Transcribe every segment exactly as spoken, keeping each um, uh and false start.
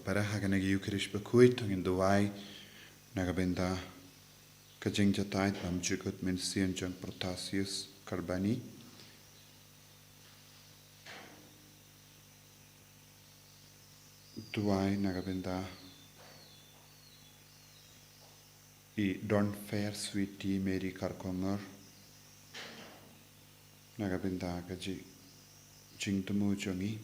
Para ha kane ka Eucharist bakhuid, to ngin duwai na ka bynta ka jingjatai bymjukut mynsiem jong Protasius Karbani. Duwai na ka bynta i Donfair Sweety Mary Karkongor, na ka bynta ka ji-, jingthmu jong i.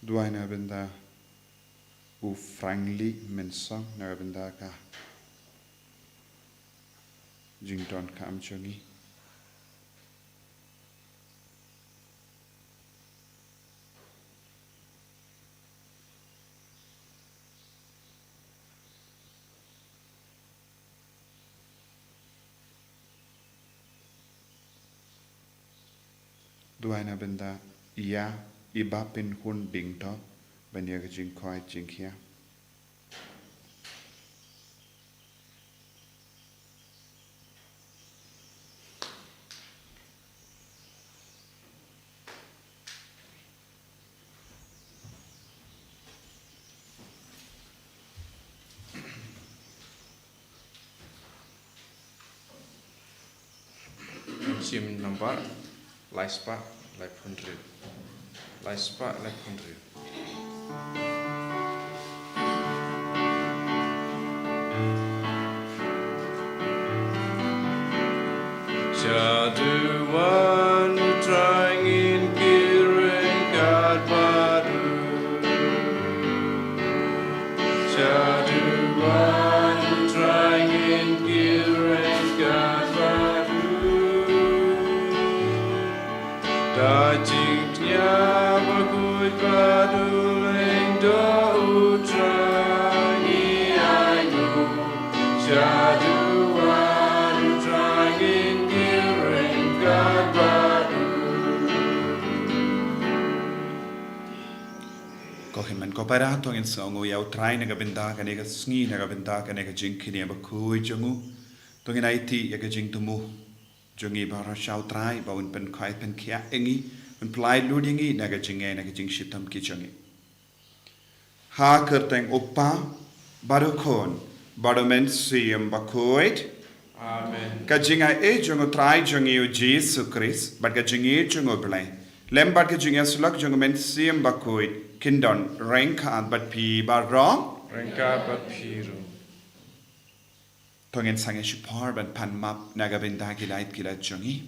Duwai na ka bynta u Frankly Mensong, na ka bynta ka jingdonkam jong i. Duwai na bynta ïa i Bah Pynhun Diengto ban ïa ka jingkoit jingkhiah. Mynsiem nambar lai spah laiphew hynriew. Lai spah laiphew hynriew. Shaduwan u Trai ngin kyrhai kat bad u. Shaduwan u Trai ngin kyrhai kat bad u. Da jingkñia bakhuid bad u lyngdoh u Trai ngi ainguh. Shaduwan u Trai ngin kyrhai kat bad u. Ko hynmen ko para, to ngin sngewnguh ïa u Trai na ka bynta kane ka sngi, na ka bynta kane ka jingkñia bakhuid jong u. To ngin aiti ïa ka jingthmu jong ngi baroh sha u Trai ba un pynkhuid pynkhiah ïa ngi, un pyllait lut ïa ngi na ka jingngeit, na ka jingshitom ki jong ngi. Ha ka kyrteng u Kpa bad u Khun bad u Mynsiem Bakhuid. Amen. Ka jingaiei jong u Trai jong ngi u Jisu Khrist bad ka jingïeit jong u Blei lem bad ka jingïasyllok jong u Mynsiem Bakhuid kin don ryngkat bad phi baroh. Ryngkat bad phi ruh. To ngin sangeh shipor ban pan map na ka bynta ki lait ki lait jong ngi.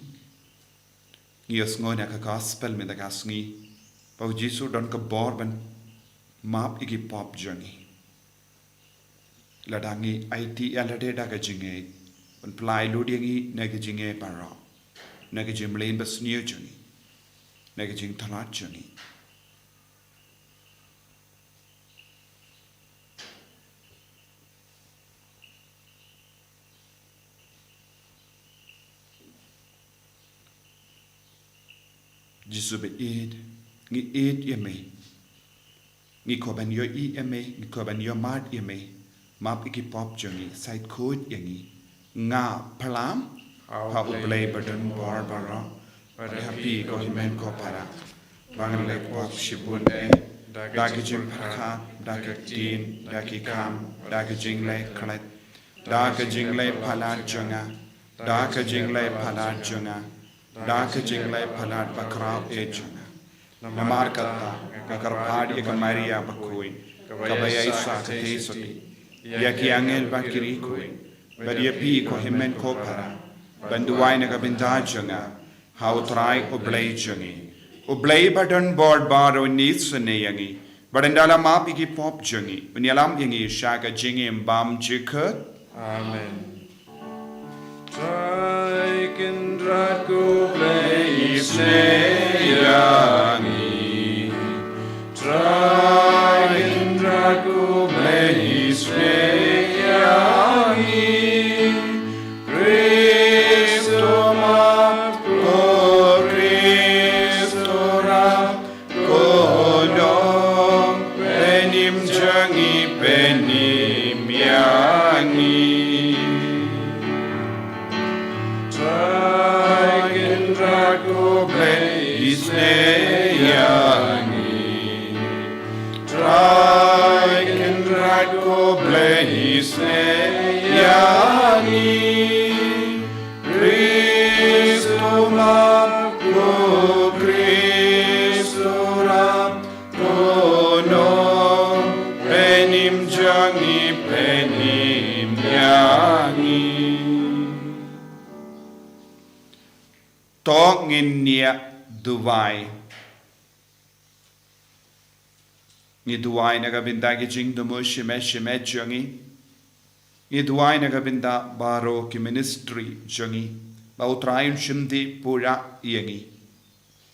Ngi ïohsngew na ka gospel mynta ka sngi ba u Jisu u don ka bor ban map ïa ki pop jong ngi. Lada ngi aiti ïa lade da ka jingngeit, un pyllait lut ïa ngi na ka jingngeit baroh, na ka jingmlien basniew jong ngi, na ka jingtlot jong ngi. Jisu ba ïeit, ngi ïeit ïa me. Ngi kwah ban ïohi ïa me, ngi kwah ban ïohmad ïa me. Map ïa ki pop jong ngi, sait khuid ïa ngi. Nga pyrshang ha U Blei ba don bor baroh, bad ha phi ko hynmen ko para, ba nga la leh pop shibun eh, da ka jingpyrkhat, da ka ktien, da ki kam, da ka jingleh khlem, da ka jingleh palat jong nga, da ka jingleh palat jong nga, da ka jingleh palat bakhraw eh jong nga. Namar kata nga kyrpad ïa ka Maria bakhuid, kaba ïaisah katei sati, ïa ki angel bad ki riewkhuid, bad ïa phi ko hynmen ko para, ban duwai na ka bynta jong nga ha U Trai U Blei jong ngi. U Blei ba don bor baroh un isynei ïa ngi, bad ynda la map ïa ki pop jong ngi, un ïalam ïa ngi sha ka jingim bymjukut. Amen. Trai Kynrad ko Blei isynei ïa ngi. Trai Kynrad ko Blei isynei ïa ngi. Khrist to map, ko Khrist to rah, ko Nongpynim jong ngi pynim ïa ngi. Isnei ïa ngi. Trai Kynrad ko Blei, isnei ïa ngi. Khrist u map, ko Khrist u rap, ko Nongpynim jong ngi, pynim ïa ngi. To ngin ïa duwai. Ngi duwai na ka bynta ki jingthmu shimet shimet jong ngi. Ngi duwai na ka bynta baroh ki ministry jong ngi, ba U Trai un shim dih pura ïa ngi,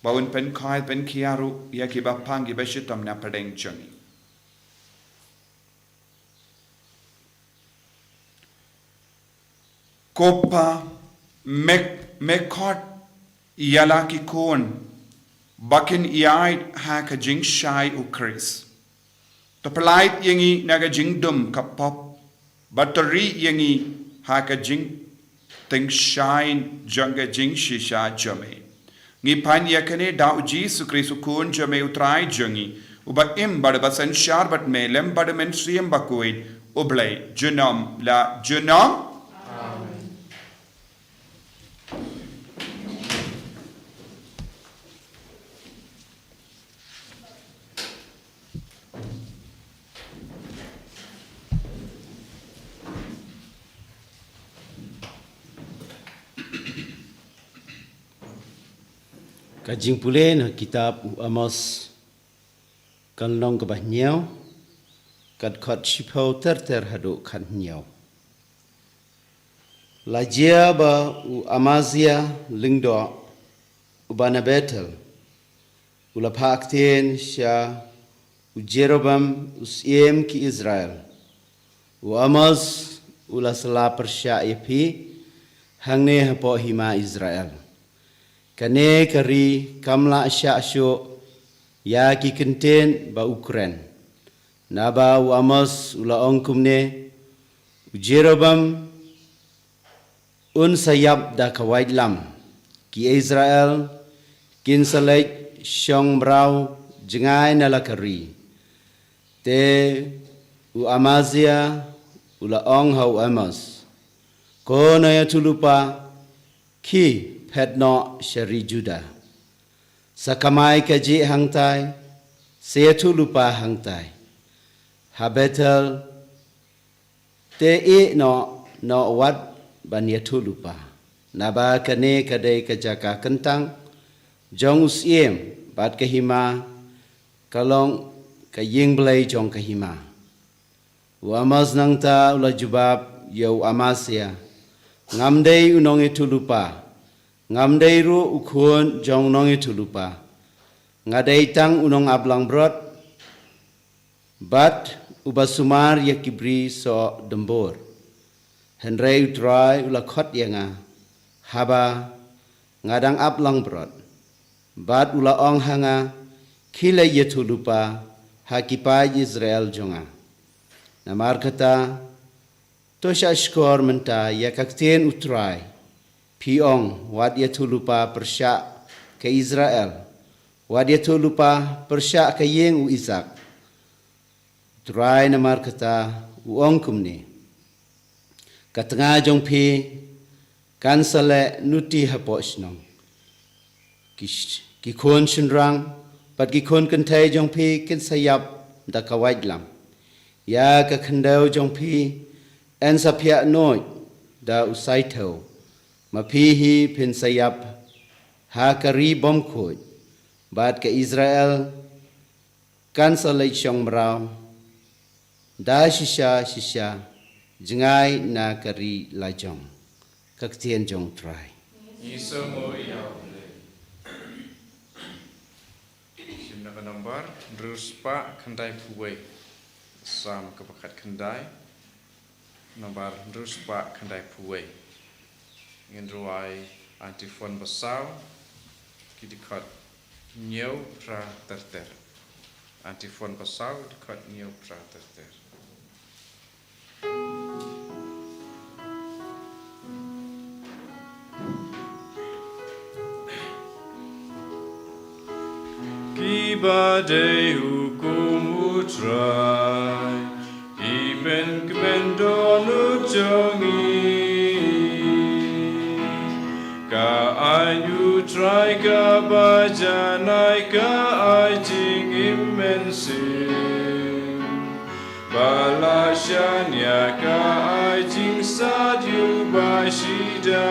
ba un pynkhuid pynkhia ruh ïa kiba pang kiba shitom na pdeng jong ngi. Ko Pa, me, me khot ïa la ki khun ba kin ïaid ha ka jingshai U Khrist. To pyllait ïa ngi na ka jingdum ka pop, bad to ri ïa ngi ha ka jingtyngshaiñ jong ka jingshisha jong me. Ngi pan ïa kane da U Jisu Khrist U Khun jong me U Trai jong ngi, uba im bad uba synshar bad me lem bad U Mynsiem Bakhuid, U Blei junom la junom. Ka jingpule na kitab U Amos, ka lynnong kaba hynñiew, ka dkhot shiphew ter ter haduh khathynñiew. La jia ba u Amazia lyngdoh, uba na Bethel, u la phah ktien sha u Jeroboam u syiem ki Israel. U Amos u la sla pyrshah ïa phi hangne hapoh hima Israel. Kane ka ri kam lah shah shuh ïa ki kyntien ba u kren. Naba u Amos u la ong kumne, u Jeroboam un sa ïap da ka waitlam, ki Israel kin sa leit shong mraw jngai na la ka ri. Te u Amazia u la ong ha u Amos, ko nongïathuhlypa, khie phet noh sha ri Juda. Sa kamai kajih hangtai, sa ïathuhlypa hangtai. Ha Bethel te ïeh noh, noh wat ban ïathuhlypa. Naba kane ka dei ka jaka kyntang jong u syiem, bad ka hima ka long ka ïing Blei jong ka hima. U Amos nangta u la jubab ïa u Amazia, ngam dei u nongïathuhlypa, ngam dei ruh u khun jong u nongïathuhlypa. Nga dei tang u nongaplangbrot, bad uba sumar ïa ki briew soh dymbur. Hynrei u Trai u la khot ïa nga haba nga dang ap langbrot, bad u la ong ha nga, khie leit ïathuhlypa ha ki paid Israel jong nga. Namar kata, to shahshkor mynta ïa ka ktien u Trai. Phi ong, wat ïathuhlypa pyrshah ka Israel, wat ïathuhlypa pyrshah ka ïing u Isaak. Trai namar kata u ong kumne, ka tnga jong phi kan sa leh nuti hapoh shnong. Ki, ki khun shynrang bad ki khun kynthei jong phi kin sa ïap da ka waitlam. Ïa ka khyndew jong phi yn sa phiah noh da u saithew. Ma phi hi phin sa ïap ha ka ri bymkhuid, bad ka Israel kan sa leit shong mraw da shisha shisha jngai na ka ri lajong. Ka ktien jong u Trai. Ngi sngew ïa U Blei. Shim na ka nambar hynriew spah khyndai phew wei. Salm kaba khatkhyndai, nambar hynriew spah khyndai phew wei. Ngin rwai antiphon ba saw, ki dkhot hynñiew phra ter ter. Antiphon ba saw, dkhot hynñiew phra ter ter. Ba dei hukum U Trai, ki pynkmen dohnud jong ngi. Ka aiñ U Trai kaba janai ka ai jingim mynsiem, ba la shaniah ka ai jingsaid ïa u bashida.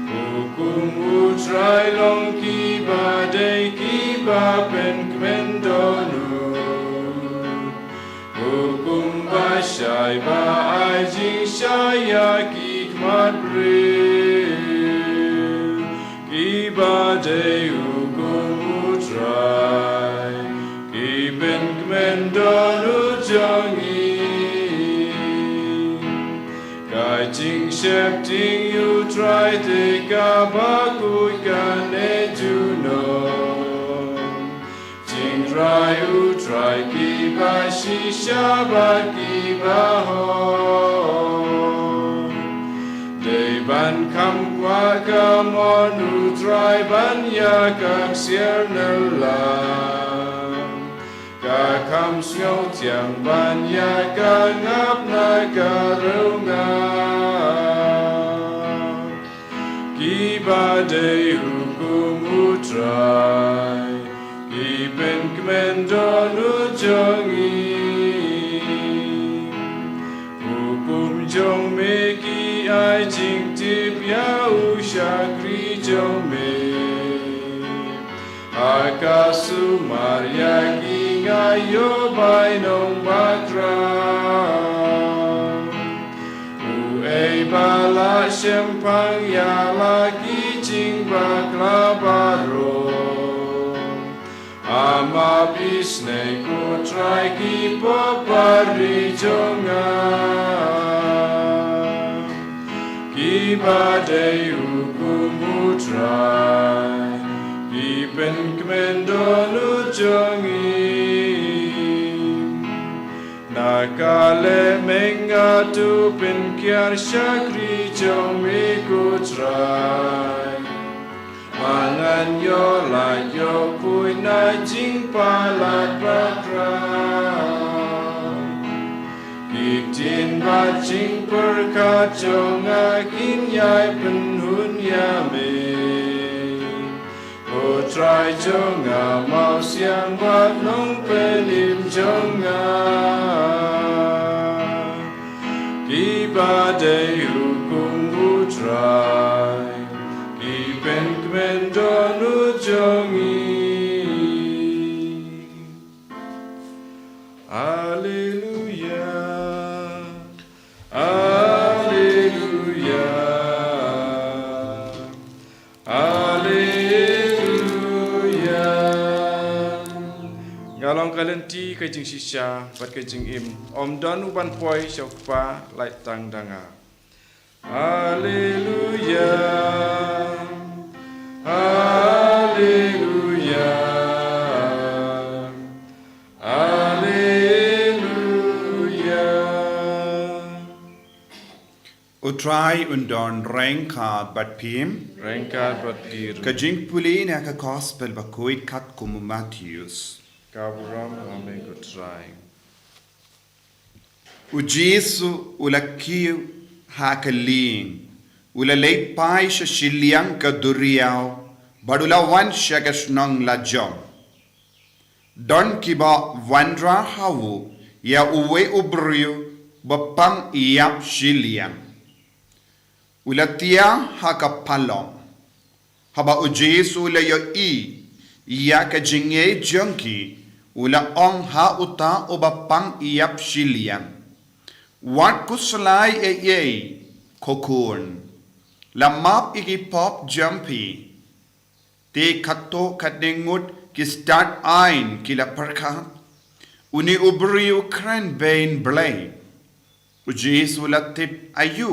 Hukum U Trai long kiba dei kiba pynkmen dohnud. Hukum bashai ba ai jingshai ïa ki khmat briew, kiba dei hukum U Trai, ki pynkmen dohnud jong ngi. Ka jingsheptieng U Trai te kaba khuid kane junom. Jingrai U Trai kiba shisha bad kiba hok. Dei ban kham kwah ka mon U Trai ban ïa ka ksiar na la. Ka kham sngewthiang ban ïa ka ngap na ka rungap. Kiba dei hukum U Trai, ki pynkmen dohnud jong ngi. Hukum jong me ki ai jingtip ïa u shakri jong me. Ha ka sumar ïa ki nga ïoh bainong bakhraw. Uei ba la shemphang ïa la ki jingbakla baroh. Ama bisnei ko Trai ki pop bari jong nga. Kiba dei hukum U Trai, ki pynkmen dohnud jong ngi. Na ka lehmeng nga tu pynkhiar shakri jong me ko Trai. Ba ngan ïoh lait ïoh khuid na jingpalat bakhraw. Ki ktien bad jingpyrkhat jong nga kin ïai pynhun ïa me. Ko Trai jong nga, mawsiang bad nongpynim jong nga. Kiba dei hukum U Trai, ki pynkmen dohnud jong ngi. Haleluya. Haleluya. Haleluya. Nga long ka lynti, ka jingshisha bad ka jingim. Ym don u ban poi sha u Kpa lait tang da nga. Haleluya. Haleluya. Haleluya. U Trai un don ryngkat bad phi. Ryngkat bad phi ruh. Ka jingpule na ka Gospel bakhuid katkum u Mathaios. Ka burom ha me ko Trai. U Jisu u la kiew ha ka lieng, u la leit phai sha shiliang ka duriaw, bad u la wan sha ka shnong lajong. Don kiba wanrah ha u ïa uwei u briew ba pang ïap shiliang. U la thiah ha ka palong. Haba u Jisu u la ïohi ïa ka jingïeit jong ki, u la ong ha uta uba pang ïap shiliang, wat khuslai ei ei, ko khun. La map ïa ki pop jong phi. Te katto katne ngut ki stad aiñ ki la pyrkhat, une u briew u kren beiñ Blei. U Jisu u la tip aïu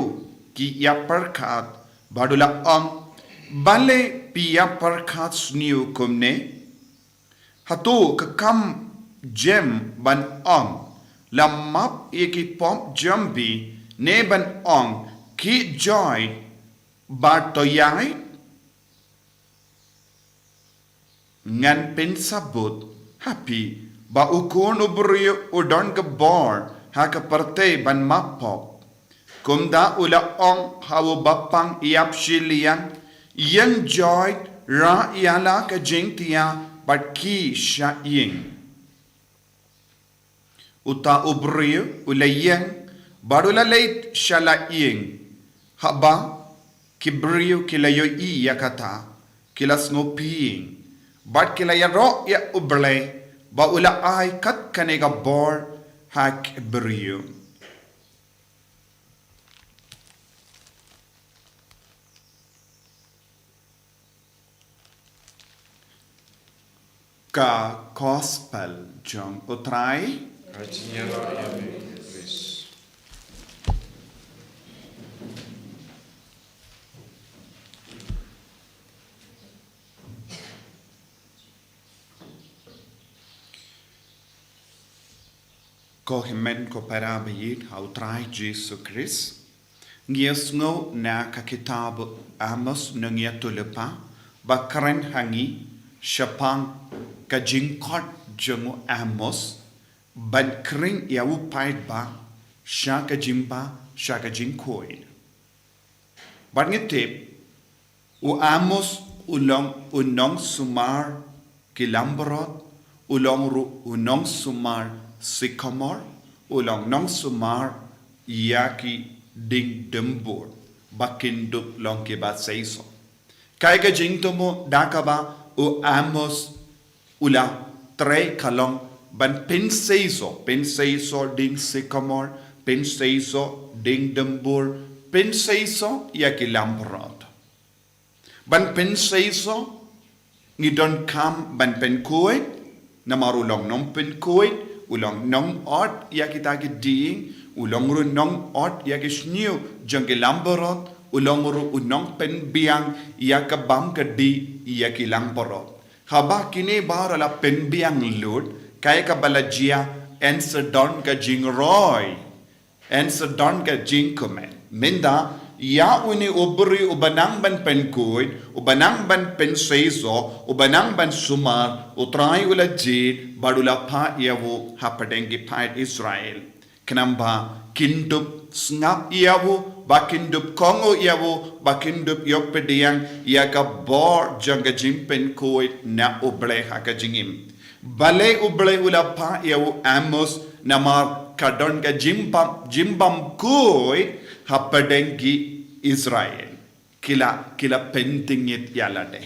ki ïa pyrkhat, bad u la ong, balei phi ïa pyrkhat sniew kumne? Hato ka kam jem ban ong, la map ïa ki pop jong phi, ne ban ong, khie joi bad to ïaid? Ngan pynsabut ha phi ba u Khun u briew u don ka bor ha ka pyrthei ban map pop. Kumta u la ong ha u bapang ïap shiliang, ïeng joit, rah ïa la ka jingthiah bad khie sha ïing. Uta u briew u la ïeng bad u la leit sha la ïing. Haba ki briew ki la ïohi ïa kata, ki la sngewbha, bad ki la ïaroh ïa U Blei ba u la ai kat kane ka bor ha ki briew. Ka Gospel jong U Trai. Ka jingïaroh ïa me, Khrist. Ko hynmen ko para ba ïeit ha U Trai Jisu Khrist. Ngi ïa sngew na ka kitab Amos, nongïathuhlypa ba kren ha ngi shaphang ka jingkhot jong u Amos ban khring ïa u paidbah sha ka jingbha, sha ka jingkhuid. Bad ngi tip, u Amos u long u nongsumar ki langbrot, u long ruh u nongsumar sycamore, u long nongsumar ïa ki dieng dymbur ba kin dup long kiba seisoh. Kaei ka jingthmu da kaba u Amos u la trei ka long ban pynseisoh, pynseisoh dieng sycamore, pynseisoh dieng dymbur, pynseisoh ïa ki langbrot. Ban pynseisoh, ngi donkam ban pynkhuid, namar u long nongpynkhuid, u long nongot ïa kita ki dieng, u long ruh nongot ïa ki shñiuh jong ki langbrot, u long ruh u nongpynbiang ïa ka bam ka dih ïa ki langbrot. Haba kine baroh la pynbiang lut, kaei kaba la jia, yn sa don ka jingroi, yn sa don ka jingkmen. Mynta, ïa une u briew uba nang ban pynkhuid, uba nang ban pynseisoh, uba nang ban sumar, U Trai u la jied bad u la phah ïa u hapdeng ki paid Israel. Khnang ba kin dup sngap ïa u, ba kin dup kohnguh ïa u, ba kin dup ïoh pdiang ïa ka bor jong ka jingpynkhuid na U Blei ha ka jingim. Balei U Blei u la phah ïa u Amos? Namar ka don ka jingbam, jingbam khuid hapdeng ki Israel. Ki la, ki la pyntyngit ïa lade.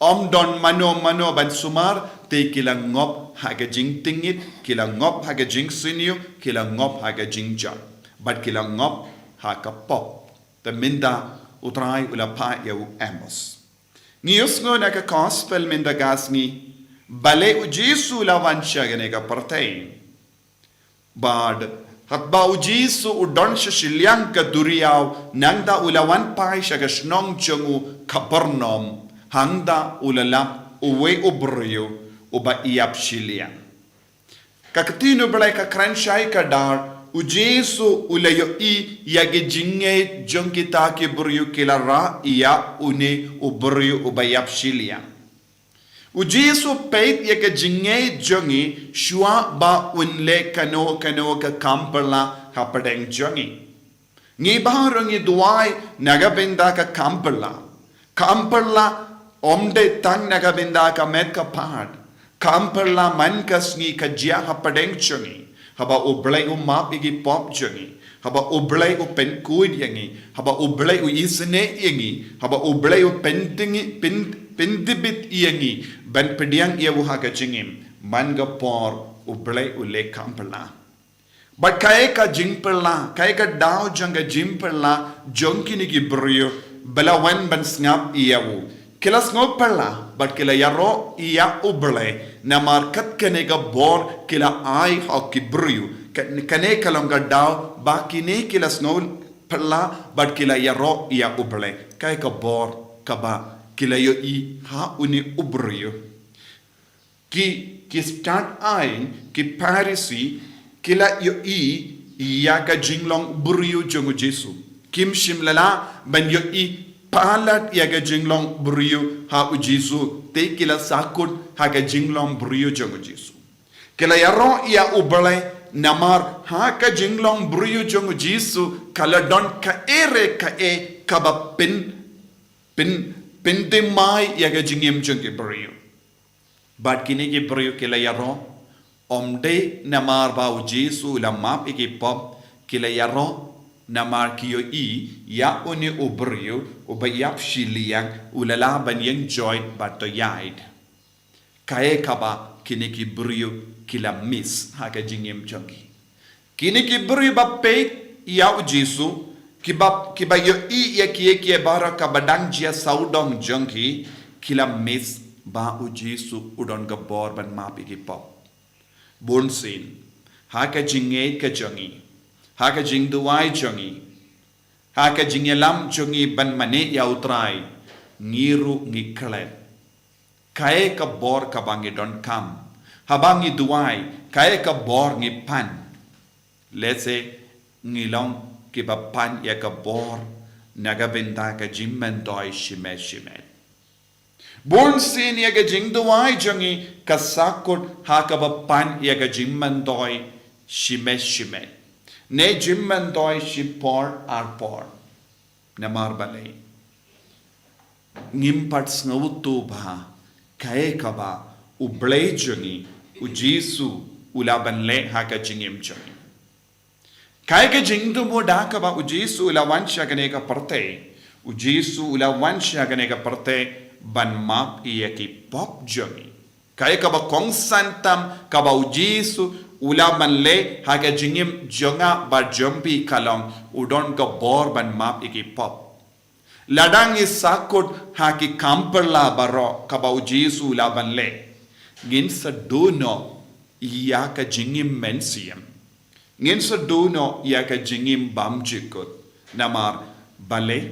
Ym don mano mano ban sumar, te ki la ngop ha ka jingtyngit, ki la ngop ha ka jingsniew, ki la ngop ha ka jingjot. Bad ki la ngop ha ka pop. Te mynta U Trai u la phah ïa u Amos. Ngi ïohsngew na ka Gospel mynta ka sngi, balei U Jisu u la wan sha kane ka pyrthei. Bad haba U Jisu u don sha shiliang ka duriaw, nangta u la wan phai sha ka shnong jong u Kapernaum, hangta u la lap uwei u briew uba ïap shiliang. Ka ktien U Blei ka kren shai kdar, U Jisu u la ïohi ïa ki jingngeit jong kita ki briew, ki la rah ïa une u briew uba ïap shiliang. U Jisu u peit ïa ka jingngeit jong ngi shuwa ba un leh kano kano ka kam pyrla hapdeng jong ngi. Ngi baroh ngi duwai na ka bynta ka kam pyrla. Kam pyrla ym dei tang na ka bynta ka met ka phad. Kam pyrla man ka sngi ka jia hapdeng jong ngi. Haba U Blei u map ïa ki pop jong ngi. Haba U Blei u pynkhuid ïa ngi. Haba U Blei u isynei ïa ngi. Haba U Blei u pyntyngit, pyn, pyntbit ïa ngi. Ban pdiang ïa u ha ka jingim. Man ka por U Blei u leh kam pyrla. Bad kaei ka jingpyrla, kaei ka daw jong ka jingpyrla jong kine ki briew ba la wan ban sngap ïa u. Ki la sngew pyrla, bad ki la ïaroh ïa U Blei, namar kat kane ka bor ki la ai ha ki briew. Ka, kane ka long ka daw ba kine ki la sngew pyrla, bad ki la ïaroh ïa U Blei. Kaei ka bor kaba ki la ïohi ha une u briew. Ki, ki stad aiñ, ki Pharisi, ki la ïohi ïa ka jinglong briew jong U Jisu. Kim shym la lah ban ïohi palat ïa ka jinglong briew ha u Jisu, te ki la sahkut ha ka jinglong briew jong u Jisu. Ki la ïaroh ïa u Blei namar ha ka jinglong briew jong u Jisu ka la don kaei re kaei kaba pyn, pyn, pynthymmai ïa ka jingim jong ki briew. Bad kine ki briew ki la ïaroh, ym dei namar ba u Jisu u la map ïa ki pop, ki la ïaroh namar ki ïohi ïa une u briew uba ïap shiliang u la lah ban ïeng joit bad to ïaid. Kaei kaba kine ki briew ki la miss ha ka jingim jong ki. Kine ki briew ba peit ïa u Jisu, kiba, kiba ïohi ïa kiei kiei baroh kaba dang jia sawdong jong ki, ki la miss ba u Jisu u don ka bor ban map ïa ki pop. Bunsien, ha ka jingngeit ka jong ngi, ha ka jingduwai jong ngi, ha ka jingïalam jong ngi ban mane ïa u Trai, ngi ruh ngi klet. Kaei ka bor kaba ngi donkam? Haba ngi duwai, kaei ka bor ngi pan? Lehse ngi long kiba pan ïa ka bor na ka bynta ka jingmyntoi shimet shimet. Bunsien ïa ka jingduwai jong ngi ka sahkut ha kaba pan ïa ka jingmyntoi shimet shimet, ne jingmyntoi shipor arpor. Namar balei? Ngim pat sngewthuh ba kaei kaba u Blei jong ngi, u Jisu, u lah ban leh ha ka jingim jong ngi. Kaei ka jingthmu da kaba u Jisu u la wan sha kane ka pyrthei? U Jisu u la wan sha kane ka pyrthei ban map ïa ki pop jong ngi. Kaei kaba kongsan tam kaba u Jisu u la ban leh ha ka jingim jong nga bad jong phi ka long, u don ka bor ban map ïa ki pop. Lada ngi sahkut ha ki kam pyrla baroh kaba u Jisu u la ban leh, ngin sa duh noh ïa ka jingim mynsiem. Ngin sa duh noh ïa ka jingim bymjukut. Namar balei?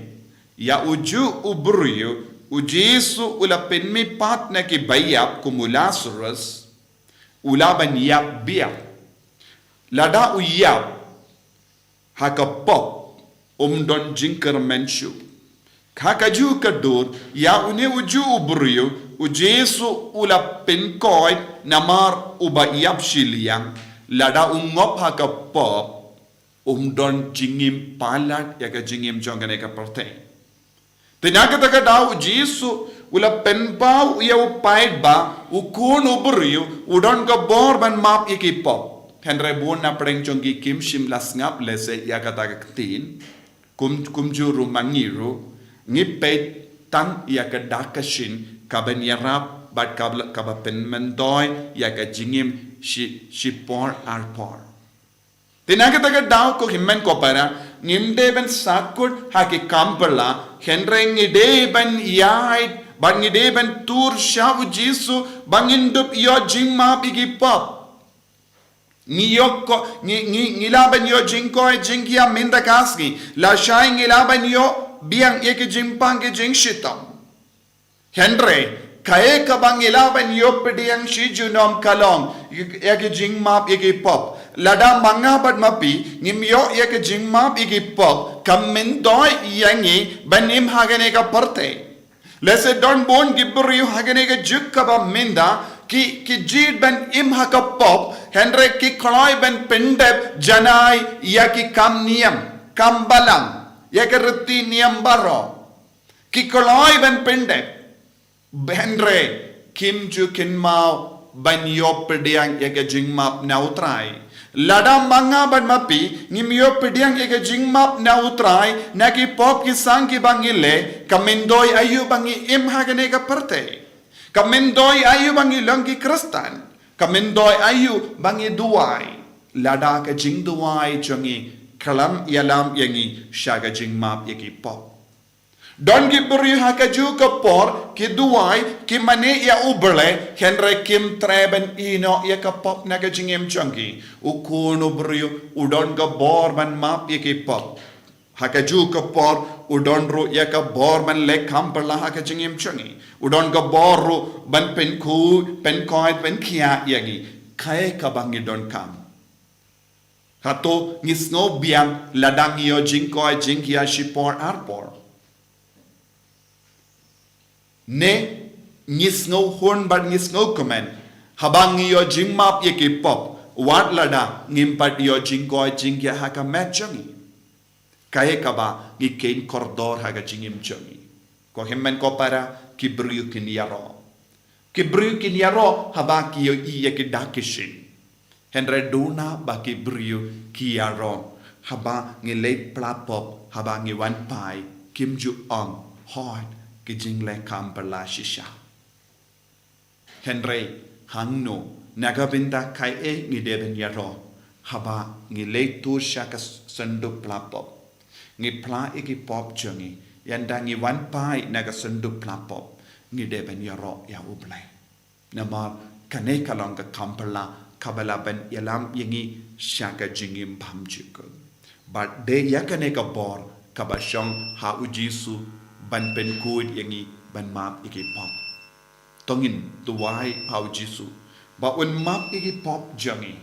Ïa uju u briew u Jisu u la pynmihpat na ki baïap kum u Lasarus, u lah ban ïap biang. Lada u ïap ha ka pop, um don jingkyrmen shuh. Ha kajuh ka dur, ïa une uju u briew u Jisu u la pynkoit namar uba ïap shiliang. Lada u ngop ha ka pop, um don jingim palat ïa ka jingim jong kane ka pyrthei. Te na kata ka daw u Jisu u la pynpaw ïa u paidbah, u khun u briew u don ka bor ban map ïa ki pop. Hynrei bun na pdeng jong ngi kim shym la sngap lehse ïa kata ka ktien. Kum, kumjuh ruh ma ngi ruh, ngi peit tang ïa ka dak ka shin kaban ïarap bad kaba, kaba pynmyntoi ïa ka jingim shi, shipor arpor. Te na kata ka daw ko hynmen ko para, ngim dei ban sahkut ha ki kam pyrla, hynrei ngi dei ban ïaid bad ngi dei ban tur sha u Jisu ba ngin dup ïoh jingmap ïa ki pop. Ngi ïoh ko, ngi, ngi, ngi lah ban ïoh jingkoit jingkhiah mynta ka sngi. Lashai ngi lah ban ïoh biang ïa ki jingpang ki jingshitom. Hynrei kaei kaba ngi lah ban ïoh pdiang shi junom ka long ïa ki jingmap ïa ki pop. Lada ma nga bad ma phi ngim ïoh ïa ki jingmap ïa ki pop, kam myntoi ïa ngi ban im ha kane ka pyrthei. Lehse don bun ki briew ha kane ka juk kaba mynta ki, ki jied ban im ha ka pop, hynrei ki kloi ban pyndep janai ïa ki kam niam, kam balang, ïa ki riti niam baroh. Ki kloi ban pyndep, hynrei kim ju kynmaw ban ïoh pdiang ïa ka jingmap na u Trai. Lada ma nga bad ma phi ngim ïoh pdiang ïa ka jingmap na u Trai na ki pop ki sang kiba ngi leh, ka myntoi aïu ba ngi im ha kane ka pyrthei? Ka myntoi aïu ba ngi long ki Khristan? Ka myntoi aïu ba ngi duwai lada ka jingduwai jong ngi kam ïalam ïa ngi sha ka jingmap ïa ki pop? Don ki briew ha kajuh ka por ki duwai, ki mane ïa u Blei, hynrei kim treh ban ïehnoh ïa ka pop na ka jingim jong ki. U khun u briew u don ka bor ban map ïa ki pop. Ha kajuh ka por u don ruh ïa ka bor ban leh kam pyrla ha ka jingim jong ngi. U don ka bor ruh ban pynkhuid, pynkoit, pynkhiah ïa ngi. Kaei kaba ngi donkam? Hato ngi sngew biang lada ngi ïoh jingkoit jingkhiah shipor arpor? Ne ngi sngewhun bad ngi sngewkmen haba ngi ïoh jingmap ïa ki pop, wat lada ngim pat ïoh jingkoit jingkhiah ha ka met jong ngi. Kaei kaba ngi kheiñ kordor ha ka jingim jong ngi? Ko hynmen ko para, ki briew kin ïaroh. Ki briew kin ïaroh haba ki ïohi ïa ki dak ki shin. Hynrei duna ba ki briew ki ïaroh haba ngi leit phla pop, haba ngi wan phai, kim ju ong, hooid, ki jingleh kam pyrla shisha. Hynrei hangno, na ka bynta kaei ngi dei ban ïaroh haba ngi leit tur sha ka sanduk phla pop? Ngi phla ïa ki pop jong ngi, ynda ngi wan phai na ka sanduk phla pop, ngi dei ban ïaroh ïa U Blei. Namar kane ka long ka kam pyrla kaba lah ban ïalam ïa ngi sha ka jingim bymjukut. Bad dei ïa kane ka bor kaba shong ha U Jisu ban pynkhuid ïa ngi, ban map ïa ki pop. To ngin duwai ha U Jisu ba un map ïa ki pop jong ngi,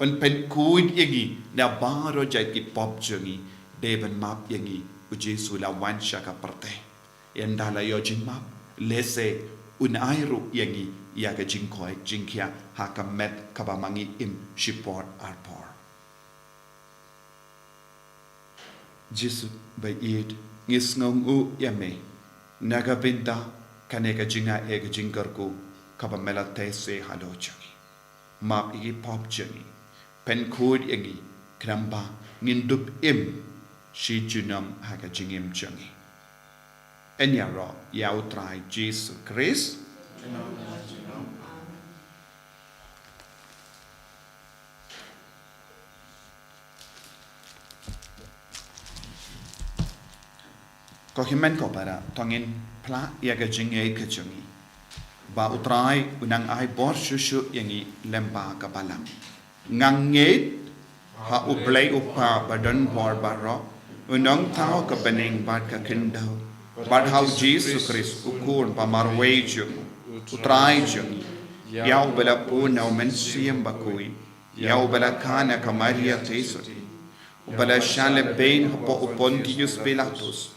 un pynkhuid ïa ngi na baroh jait ki pop jong ngi. Dei ban map ïa ngi, U Jisu la wan sha ka pyrthei. Ynda la ïoh jingmap, lehse un ai ruh ïa ngi ïa ka jingkoit jingkhiah ha ka met kaba ma ngi im shipor arpor. Jisu ba ïeit, ngi sngewnguh ïa me na ka bynta kane ka jingaiei, ka jingkyrkhu kaba me la theh seh halor jong ngi. Map ïa ki pop jong ngi, pynkhuid ïa ngi, khnang ba ngin dup im shi junom ha ka jingim jong ngi. Yn ïaroh ïa U Trai Jisu Khrist. Ko hynmen ko para, to ngin phla ïa ka jingngeit ka jong ngi ba U Trai un nang ai bor shuh shuh ïa ngi lyngba ka balang. Nga ngeit ha U Blei U Kpa badonbor baroh, U Nongthaw ka bneng bad ka khyndew, bad ha U Jisu Khrist U Khun ba marwei jong U Trai jong ngi, ïa uba la bun na U Mynsiem Bakhuid, ïa uba la kha na ka Maria theisotti, uba la shah lehbeiñ hapoh u Pontius Pilatus,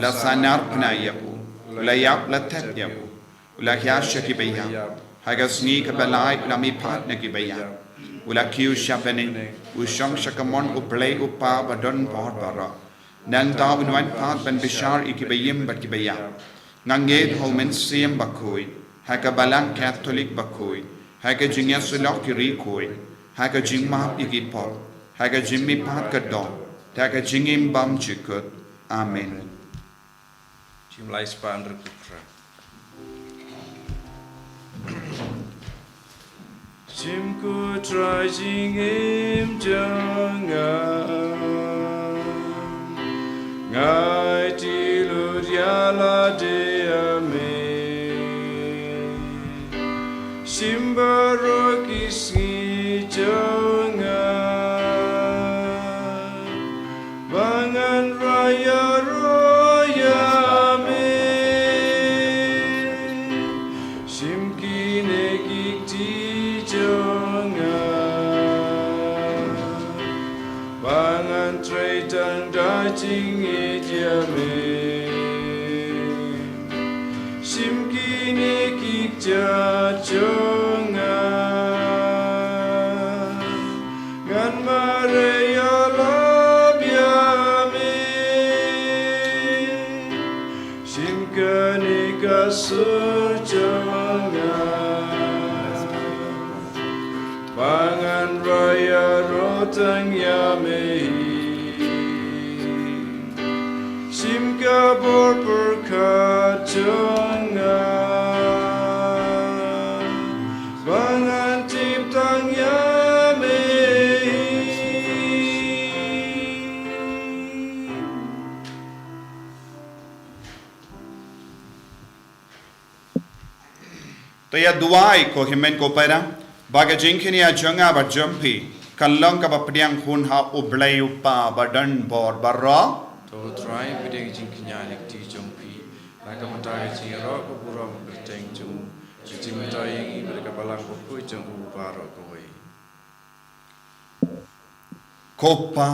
la sahnarphna ïa u, u la ïap, la thep ïa u, u la hiar sha kiba ïap, ha ka sngi kaba lai u la mihpat na kiba ïap, u la kiew sha bneng, u shong sha kamon U Blei U Kpa badonbor baroh. Nangta un wan pat ban bishar ïa kiba im bad kiba ïap. Nga ngeit ha U Mynsiem Bakhuid, ha ka Balang Katholik bakhuid, ha ka jingïasyllok ki riewkhuid, ha ka jingmap ïa ki pop, ha ka jingmihpat ka doh, ha ka jingim bymjukut. Amen. Jingim lai spah hynriewphew phra. Shim ko Trai jingim jong nga, nga aiti lut ïa lade ïa me. Shim baroh ki sngi jong nga, ba ngan rai ïaroh ïa me. Shim kine ki kti jong nga, ba ngan trei tang da jingngeit ïa me. Shim kine ki kjat jong nga, ngan mareh ïalap ïa me. Shim kane ka sur jong nga, ba ngan rai ïaroh tang ïa me hi. Shim ka bor pyrkhat jong nga, ba ngan tip tang ïa me hi. To ïa duwai ko hynmen ko para, ba ka jingkñia jong nga bad jong phi kan long kaba pdiang hun ha U Blei U Kpa badonbor baroh. To Trai, pdiang jingkñia na ka kti jong phi, na ka bynta ka jingïaroh ka burom kyrteng jong u, ka jingmyntoi ïa ngi bad ka Balang bakhuid jong u baroh kawei. Ko Pa,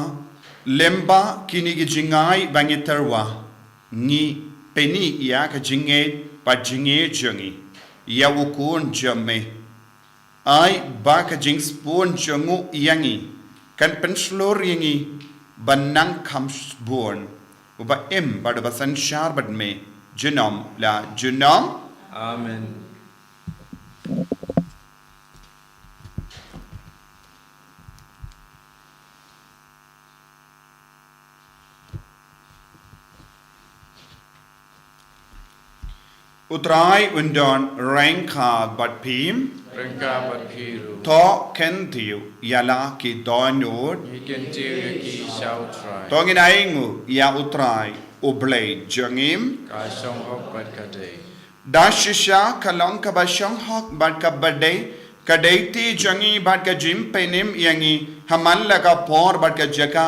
lyngba kine ki jingai ba ngi tyrwa, ngi pyni ïa ka jingngeit bad jingïeit jong ngi ïa u Khun jong me. Ai ba ka jingsheptieng jong u ïa ngi kan pynshlur ïa ngi ban nang kham shibun, uba im bad uba synshar bad me junom la junom. Amen. U Trai un don ryngkat bad phi. Ryngkat bad phi ruh. To kyntiew ïa la ki dohnud. Ngi kyntiew ïa ki sha u Trai. To ngin ainguh ïa u Trai u Blei jong ngi. Ka shong hok bad ka dei. Da shisha ka long kaba shong hok bad kaba dei, ka dei ti jong ngi bad ka jingpynim ïa ngi ha man la ka por bad ka jaka,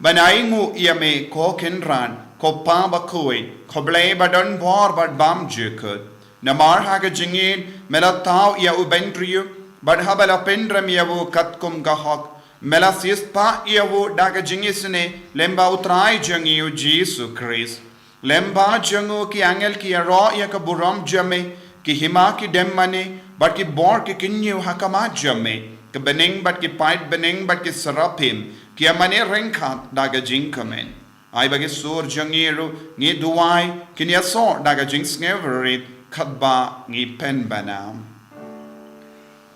ban ainguh ïa me ko Kynrad, ko Pa bakhuid, ko Blei ba don bor bad bymjukut. Namar ha ka jingïeit me la thaw ïa u bynriew, bad haba la pynrem ïa u katkum ka hok, me la siewspah ïa u da ka jingisynei lyngba u Trai jong ngi u Jisu Khrist. Lyngba jong u ki angel ki ïaroh ïa ka burom jong me, ki hima ki dem mane, bad ki bor ki kynñiew ha khmat jong me, ki bneng bad ki paid bneng bad ki serafim ki ïa mane ryngkat da ka jingkmen. Ai ba ki sur jong ngi ruh, ngi duwai, kin ïasoh da ka jingsngewrit, katba ngi pynbna.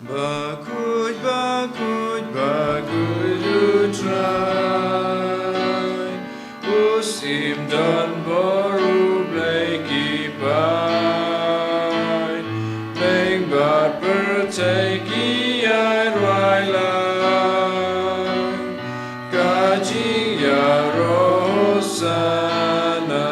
Bakhuid, bakhuid, bakhuid u Trai, u shim don bor, u Blei ki paid, bneng bad pyrthei ki ïai rwai lang. Ka jingïaroh Hosana,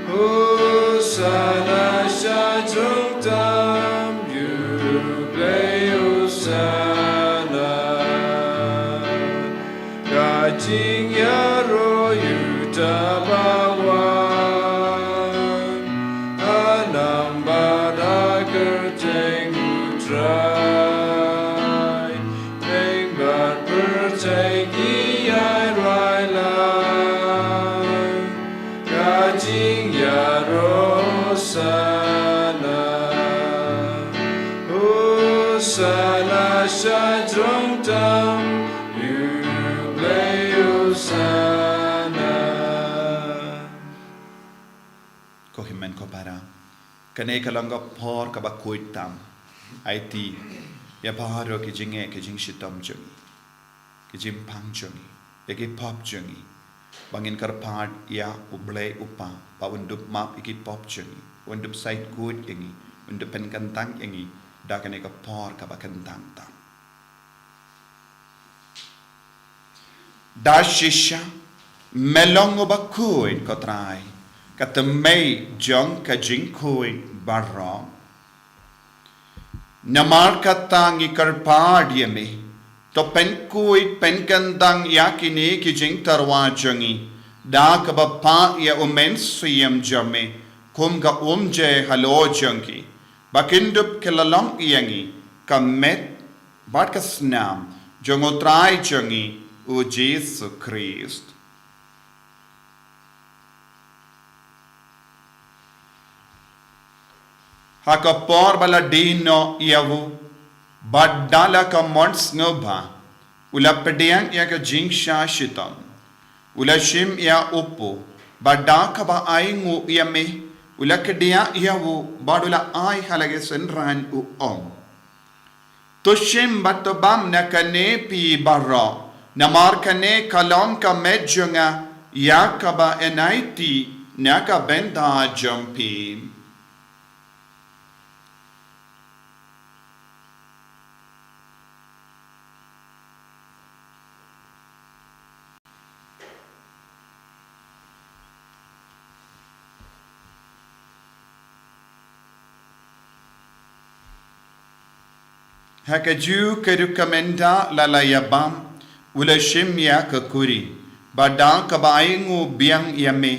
Hosana sha jrong tam ïa u Blei Hosana. Ka jingïaroh ïa uta ba wan ha nam bad ha kyrteng u Trai. Bneng bad pyrthei ki ïai rwai lang. Ka jingïaroh Hosana, Hosana sha jrong tam ïa u Blei Hosana. Ko hynmen ko para, kane ka long ka por kaba khuid tam. Aiti ïa baroh ki jingeh ki jingshitom jong ngi, ki jingpang jong ngi, ïa ki pop jong ngi, ba ngin kyrpad ïa u Blei u Kpa ba un dup map ïa ki pop jong ngi, un dup shait khuid ïa ngi, un dup pynkyntang ïa ngi da kane ka por kaba kyntang tam. Da shisha me long uba khuid, ko Trai, ka tymmen jong ka jingkhuid baroh. Namar kata ngi kyrpad ïa me, to pynkhuid pynkyntang ïa kine ki jingtyrwa jong ngi da kaba phah ïa u Mynsiem jong me kum ka umjai halor jong ki, ba kin dup ki la long ïa ngi ka met bad ka snam jong u Trai jong ngi u Jisu Khrist. Ha ka por ba la die noh ïa u, bad da la ka mon sngewbha u la pdiang ïa ka jingshah shitom, u la shim ïa u kpu, bad da kaba ainguh ïa me u la kdiah ïa u, bad u la ai ha la ki synran, u ong: To shim bad to bam na kane phi baroh, namar kane ka long ka met jong nga ïa kaba yn aiti na ka bynta jong phi. Ha kajuh ka rukom ynda la la ïa bam, u la shim ïa ka kuri, bad da kaba ainguh biang ïa me,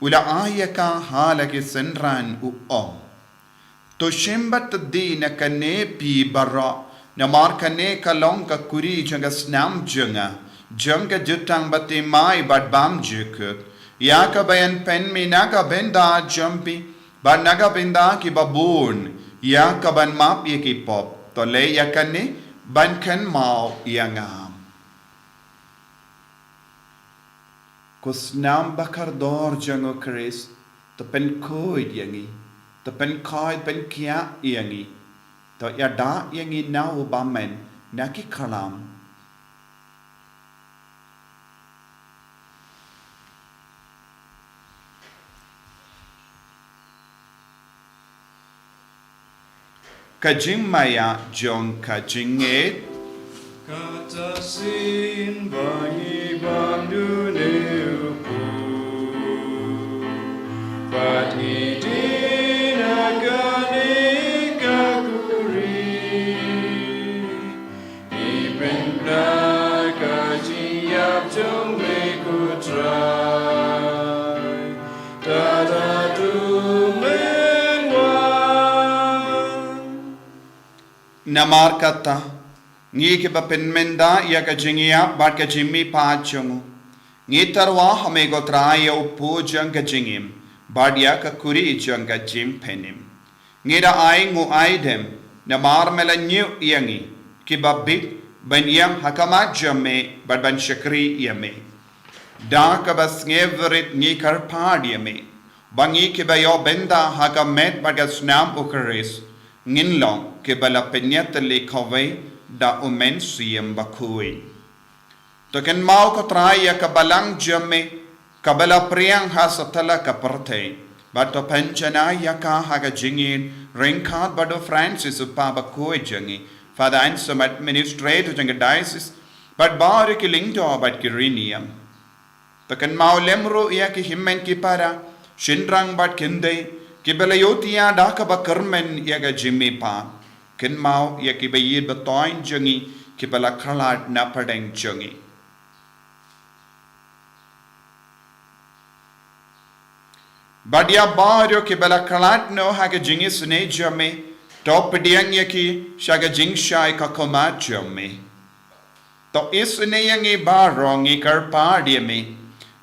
u la ai ïa ka ha la ki synran, u ong: To shim bad to die na kane phi baroh, namar kane ka long ka kuri jong ka snam jong nga, jong ka jutang bathymmai bad bymjukut, ïa kaba yn pynmih na ka bynta jong phi Bad na ka bynta kiba bun, ïa kaban map ïa ki pop, to leh ïa kane ban kynmaw ïa nga. Ko snam ba kordor jong u Khrist, to pynkhuid ïa ngi, to pynkhuid pynkhiah ïa ngi, to ïada ïa ngi na u bymman na ki khlam. Ka jingmaïa jong ka jingngeit. Kata sien ba ngi bam dune u Blei, bad ngi die na kane ka khuri. Ngi pynbna ka jingïap jong me ko Trai, da da tu men wan. Namar kata, ngi kiba pynmynda ïa ka jingïap bad ka jingmihpat jong u, ngi tyrwa ha me ko Trai ïa u pud jong ka jingim, bad ïa ka khuri jong ka jingpynim. Ngi da ai nguaidem, namar me la ñiew ïa ngi, kiba bit, ban ïeng ha khmat jong me, bad ban shakri ïa me. Da kaba sngewrit ngi kyrpad ïa me, ba ngi kiba ïoh bynta ha ka met bad ka snam u Khrist, ngin long kiba la pynïatylli kawei da u Mynsiem Bakhuid. To kynmaw ko Trai ïa ka balang jong me, kaba la pdiang ha satlak ka pyrthei. Bad to pynjanai ïa ka ha ka jingïeit ryngkat bad u Francis u Papa bakhuid jong ngi, Father Anselm administrator jong ka diocese, bad baroh ki lyngdoh bad ki riewniam. To kynmaw lem ruh ïa ki hynmen ki para, shynrang bad kynthei, kiba la ïohthiah da kaba kyrmen ïa ka jingmihpat. Kynmaw ïa kiba ïeit ba thoiñ jong ngi, kiba la khlad na pdeng jong ngi. Bad ïa baroh kiba la khlad noh ha ka jingisynei jong me, to pdiang ïa ki sha ka jingshai ka khmat jong me. To isynei ïa ngi baroh, ngi kyrpad ïa me,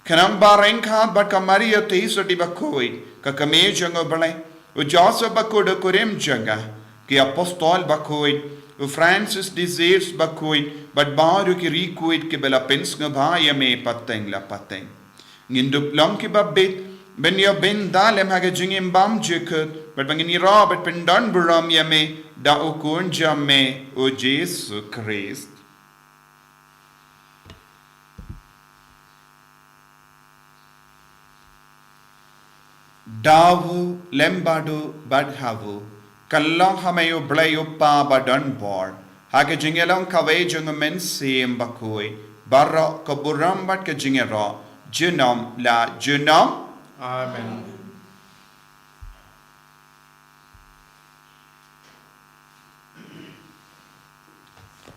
khnang ba ryngkat bad ka Maria Theisotti bakhuid, ka kmie jong u Blei, u Joseph bakhuid u kurim jong ka, ki apostol bakhuid, u Francis de Sales bakhuid, bad baroh ki riewkhuid kiba la pynsngewbha ïa me pateng la pateng. Ngin dup long kiba bit ban ïoh bynta lem ha ka jingim bymjukut, bad ba ngin ïaroh bad pyndonburom ïa me da u Khun jong me, u Jisu Khrist. Da u, lem bad u, bad ha u, kan long ha me u Blei u Kpa badonbor, ha ka jingïalong kawei jong u Mynsiem Bakhuid, baroh ka burom bad ka jingïaroh, junom la junom. Amen.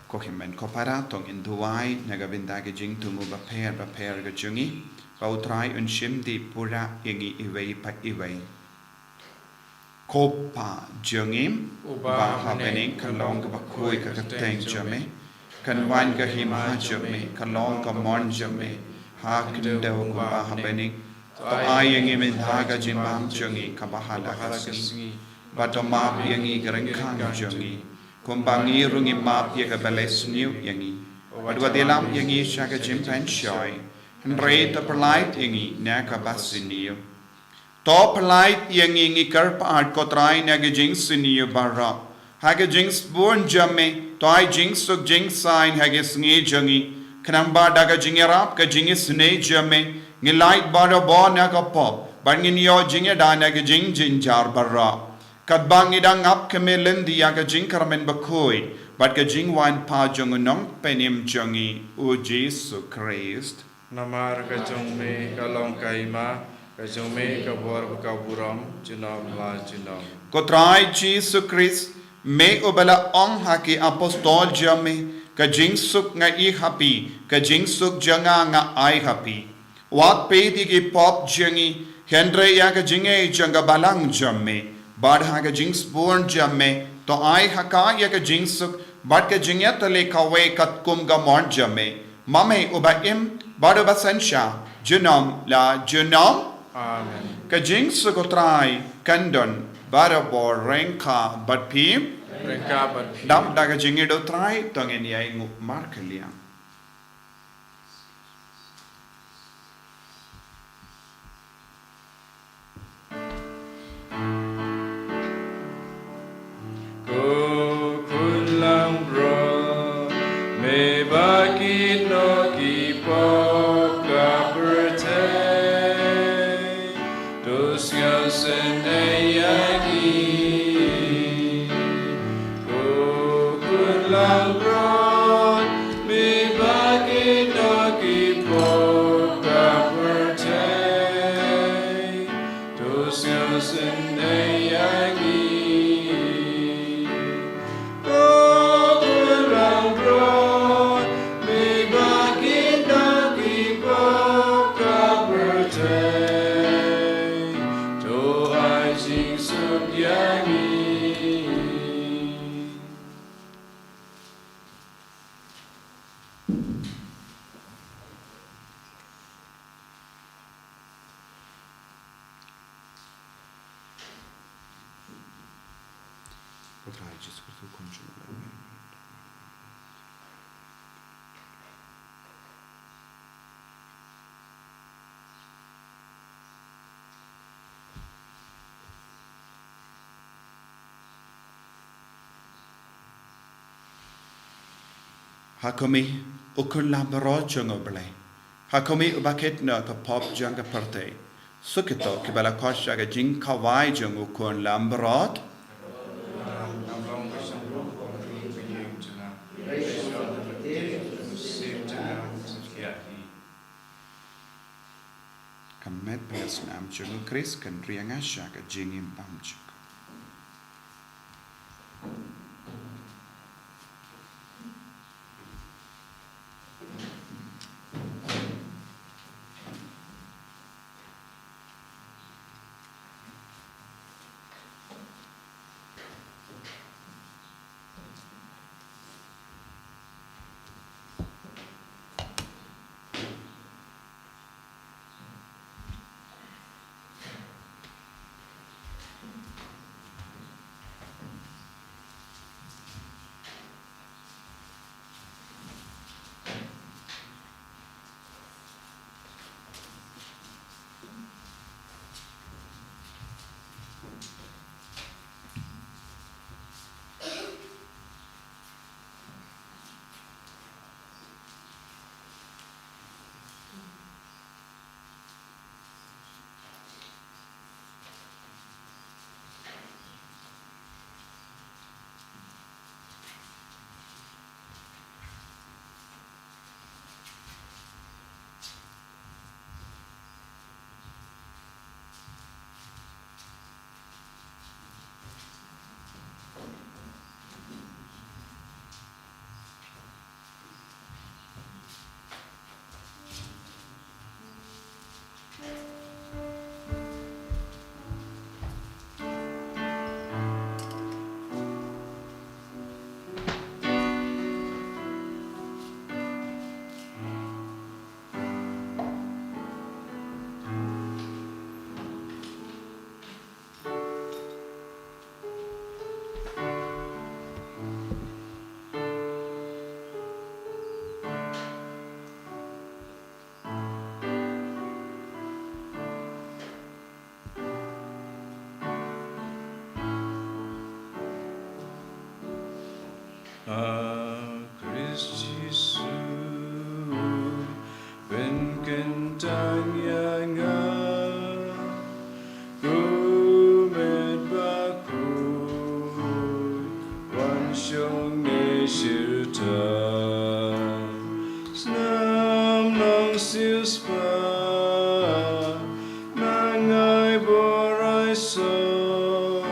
Ko hynmen ko para, to ngin duwai na ka bynta ki jingthmu bapher bapher ka jong ngi, ba u Trai un shim dih pura ïa ngi iwei pa iwei. Ko Pa jong ngi uba ha bneng, kan long kaba khuid ka kyrteng jong me, kan wan ka hima jong me, kan long ka mon jong me ha khyndew kumba ha bneng. To ai ïa ngi mynta ka jingbam jong ngi kaba ha la ka sngi, bad to map ïa ngi ki ryngkang jong ngi, kumba ngi ruh ngi map ïa kiba la sniew ïa ngi. Bad wat ïalam ïa ngi sha ka jingpynshoi, hynrei to pyllait ïa ngi na kaba sniew. To pyllait ïa ngi, ngi kyrpad ko Trai, na ki jingsniew baroh. Ha ka jingsbun jong me, to ai jingsuk jingsaiñ ha ki sngi jong ngi, khnang ba da ka jingïarap ka jingisynei jong me, ngin lait barabor na ka pop, bad ngin ïoh jingïada na ki jingjynjar baroh. Katba ngi dang ap khmih lynti ïa ka jingkyrmen bakhuid bad ka jingwan pat jong u Nongpynim jong ngi, u Jisu Khrist. Namar ka jong me ka long ka hima, ka jong me ka bor bad ka burom, junom la junom. Ko Trai Jisu Khrist, me uba la ong ha ki apostol jong me, ka jingsuk nga ai ha phi, ka jingsuk jong nga nga ai ha phi. Wat peit ïa ki pop jong ngi, hynrei ïa ka jingngeit jong ka balang jong me. Bad ha ka jingsbun jong me, to ai ha ka ïa ka jingsuk bad ka jingïatylli kawei katkum ka mon jong me. Ma me uba im bad uba synshar, junom la junom. Amen. Ka jingsuk u Trai Kan don barabor ryngkat bad phi. Ryngkat bad phi. Dap da ka jingïaid, ko Trai, to ngin ïai nguh markylliang. Ko khun langbrot, me ba kino ki pop ka pyrthei, to sngewsih sngewsih ïa ngi. Ko khun langbrot, me ba kino ki pop ka pyrthei, to sngewsih sngewsih ïa ngi. Ko khun langbrot, me ba kino ki pop ka pyrthei, to ai jingsuk ïa ngi. Ha khmih, u khun langbrot jong U Blei. Ha khmih, uba kit noh ïa ka pop jong ka pyrthei. Suk ïa kito kiba la koit sha ka jingkhawai jong u khun langbrot. Ka met bad ka snam jong u Khrist kan ri ïa nga sha ka jingim bymjukut. A Khrist Jisu, pynkyntang ïa nga, ko met bakhuid, wan shong ne shirta. Snam nongsiewspah, nang ai bor ai sor,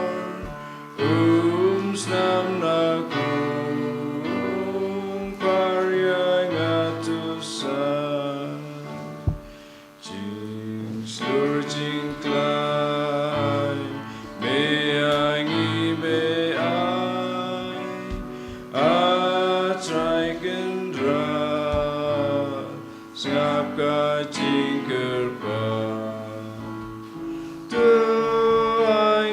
um snam na kung, um par ïa nga tu sa. Jingshlur jingklai, me ïa ngi me ai, A Trai Kynrad, sngap ka jingkyrpad. To ai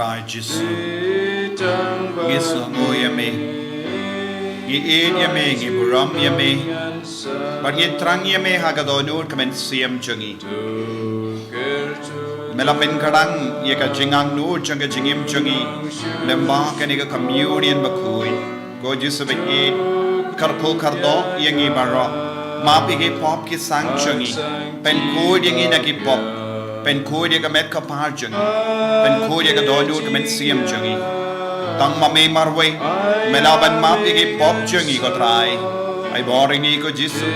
Ai Jisu, ngi sngewnguh ïa me, ngi ïeit ïa me, ngi burom ïa me, bad ngi thrang ïa me ha ka dohnud ka mynsiem jong ngi. Me la pynkhrang ïa ka jingangnud jong ka jingim jong ngi lyngba kane ka communion bakhuid. Ko Jisu baieit, kyrkhu kyrdoh ïa ngi baroh. Map ïa ki pop ki sang jong ngi. Pynkhuid ïa ngi na ki pop. Pynkhuid ïa ka met ka phad jong ngi. Pynkhuid ïa ka dohnud ka mynsiem jong ngi. Tang ma me marwei me lah ban map ïa ki pop jong ngi, ko Trai. Ai bor ïa ngi, ko Jisu.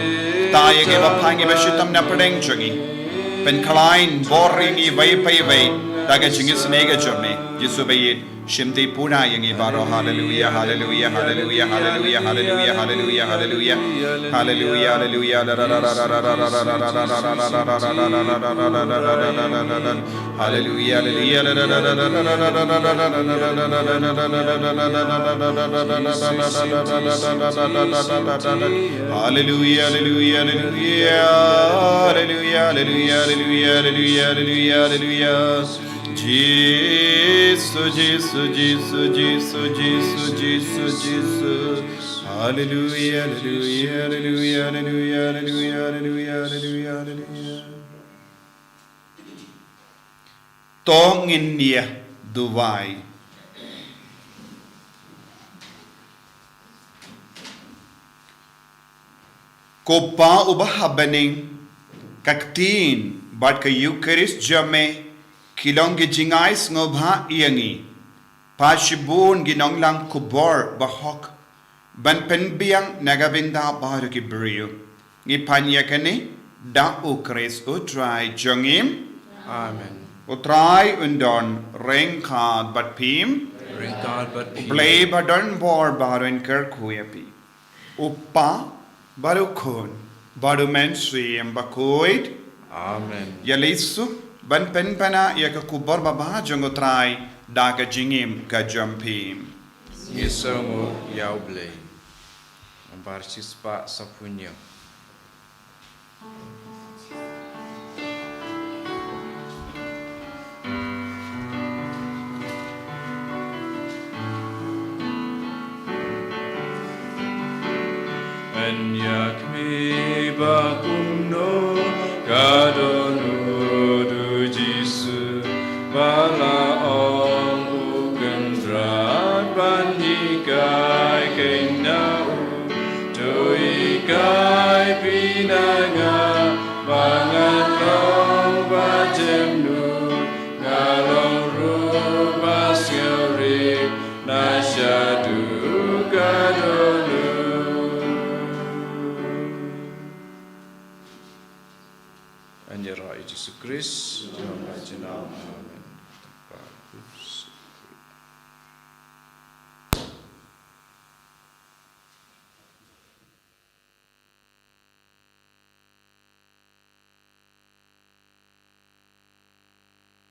Kta ïa kiba phai, kiba shitom na pdeng jong ngi. Pynkhlaiñ bor ïa ngi iwei pa iwei da ka jingisynei ka jong me. Jisu baieit, shimti pura ïa ngi baroh. Haleluia, haleluia, haleluia, haleluia, haleluia, haleluia, haleluia. Haleluia, haleluia. Haleluia, haleluia. Haleluia, haleluia, haleluia. Haleluia, haleluia, haleluia, haleluia, haleluia, haleluia. Jisu, Jisu, Jisu, Jisu, Jisu, Jisu, Jisu. Haleluia, haleluia, haleluia, haleluia, haleluia, haleluia, haleluia, haleluia. To ngin ïa duwai. Ko Pa uba ha bneng, ka ktien bad ka Eukharist jong me ki long ki jingai sngewbha ïa ngi. Pha shibun ki nonglang khubor bahok ban pynbiang na ka bynta baroh ki briew. Ngi pan ïa kane da U Khrist U Trai jong ngi. Amen. U Trai un don ryngkat bad phi. Ryngkat bad phi. U Blei ba don bor baroh un kyrkhu ïa phi. U Pa, bad U Khun, bad U Mynsiem Bakhuid. Amen. Ïa leit suk ban pynpaw ïa ka khubor babha jong U Trai da ka jingim ka jong phi. Ngi sngewnguh ïa U Blei. Nambar shispah saphew hynñiew. Yn ïa khmih ba kumno ka dohnud U Jisu, ba la ong U Kynrad ban hikai kein na u. To hikai phi na nga ba ngan long ba jemnud, nga long ruh ba sngewrit na shaduh ka dohnud. Yn ïaroh ïa U Jisu Khrist.